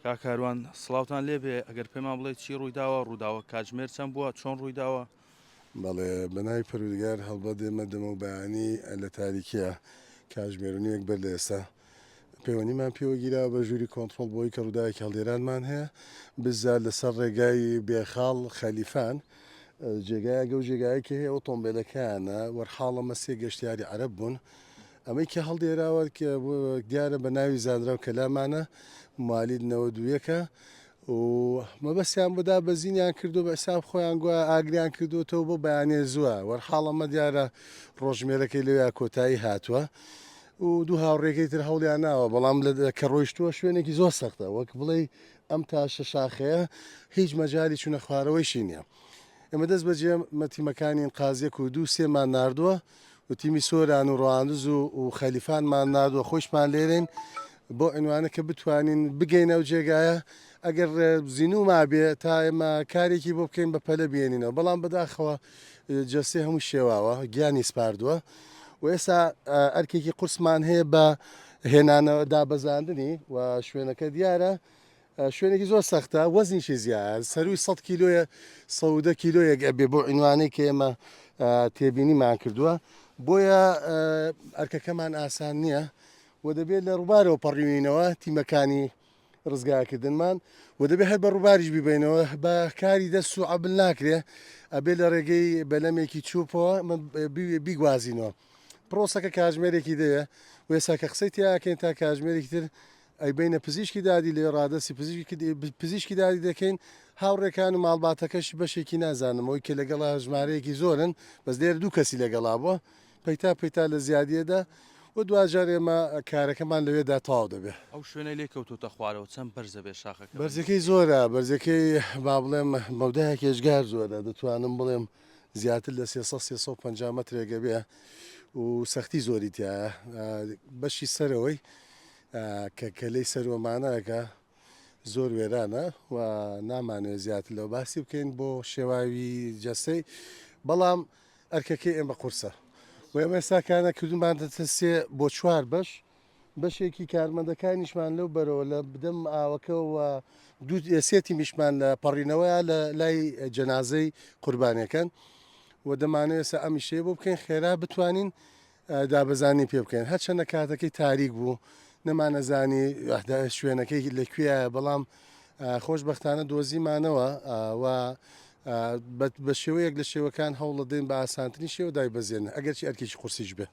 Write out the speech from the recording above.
کاک کاروان سڵاوتان لێبێ ئەگەر پێمان بڵێ چی ڕوویداوە ڕووداوە کاتژمێر چەند بووە چۆن ڕوویداوە؟ بەڵێ بەناوی پەروەردگار هەڵبەت ئێمە دەمەو بەیانی لە تاریکیە کاژمێر و نیوێک بەر لە ئێستا پەیوەندیمان پێوە گیراوە بە ژووری کۆنتڕۆڵ بۆی کە ڕووداوێکی هەڵدێرانمان هەیە بزار لەسەر ڕێگای بێخاڵ خەلیفان جێگایەکە و جێگایەکی هەیە ئۆتۆمبیلەکانە وەرحاڵە مەسێ گەشتیاری عەرەب بوون ئەمەی کە هەڵدێراوە دیارە بە ناوی زانراو کە لامانە موالید 91ە و مەبەستیان بۆ دابەزینیان کردو بە حساب خۆیان گوایە ئاگریان کردوتەوە بۆ بەیانێ زووە وەرحاڵ ئەمە دیارە ڕۆژمێرەکەی لەویا کۆتایی هاتووە و دوو هاوڕێکەی تر هەوڵیان ناوە بەڵام لە کە ڕۆیشتووە شوێنێکی زۆر سەختە وەک بڵێ ئەم تاشە شاخەیە هیچ مەجای چوونە خوارەوەیشی نییە ئێمە دەست بەجێ تیمەکانی ئینقاز یەک و دوو سێمان ناردووە و تیمی سۆران و ڕواندز و و خەلیفانمان ناردووە خۆشمان لێرەین بۆ عنوانە کە بتوانین بگەینە ئەو جێگایە ئەگەر زینوو مابێ تا ئێمە کارێکی بۆ بکەین بە پەلە بێنینەوە بەڵام بەداخەوە جەستەی هەموو شێواوە گیانی سپاردووە و ئێستا ئەرکێکی قورسمان هەیە بە هێنانەوە دابەزاندنی و شوێنەکە دیارە شوێنێکی زۆر سەختە وەزنیشی زیایە سەروی 100 کیلۆیە 110 کیلۆیەک ئەبێ بۆ عینوانەی کە ئێمە تێبینیمان کردووە بۆیە ئەرکەکەمان ئاسان نییە و دەبێت لە ڕووبارەوە پەڕیوینەوە تیمەکانی ڕزگارکردنمان و دەبێت هەر بە ڕووباریش بیبینەوە بە کاری دەست و عبل ناکرێ ئەبێ لە ڕێگەی بەلەمێکی چوپەوە بیگوازینەوە پرۆسەکە کاژمێرێکی دەوێ و ئێستا کە قسەی تیاکەین تا کاژمێرێکی تر ئەیبەینە پزیشکی دادی لێ ڕادەستی پزیشکی دادی دەکەین هاوڕێکان و ماڵباتەکەش بەشێکی نازانم ئەوی کە لەگەڵا ژمارەیەکی زۆرن بەس لێرە دوو کەسی لەگەڵا بووە پەیتا پەیتا لە زیادیەدا و دواجار ئێمە کارەکەمان لەوێدا تەواو دەبێ. ئەو شوێنەی لێ کەوتۆتە خوارەوە چەند بەرزە بێ شاخەکە؟ بەرزەکەی زۆرە بەرزەکەی با بڵێم مەودایەکی ئێجگار زۆرە دەتوانم بڵێم زیاتر لە 300 350 مەترێک ئەبێ و سەختی زۆری تیایە بەشی سەرەوەی کە کەلەی سەروەمانەکە زۆر وێرانە و نامانەوێت زیاتر لەوە باسی بکەین بۆ شێواوی جەستەی بەڵام ئەرکەکەی ئێمە قورسە و ئێمە ئێستاکانە کردومانەتە سێ بۆ چوار بەش بەشێکی کارمەندەکانیشمان لەو بەرەوە لە بدەم ئاوەکەەوە دوو سێ تیمیشمان لە پەڕینەوەیە لە لای جەنازەی قوربانیەکەن و دەمانەوێت سە ئەمیشەیە بۆ بکەین خێرا بتوانین دابەزاندنی پێ بکەین هەرچەندە کاتەکەی تاریک بوو نەمانەزانی شوێنەکەی لە کوێیە بەڵام خۆشببختانە دۆزیمانەوە و بە شێوەیەک لە شێوەکان هەوڵەدەین بە ئاسانترین شێوە دایبەزێن ئەگەرچی ئەرکێکی قورسیش بێ.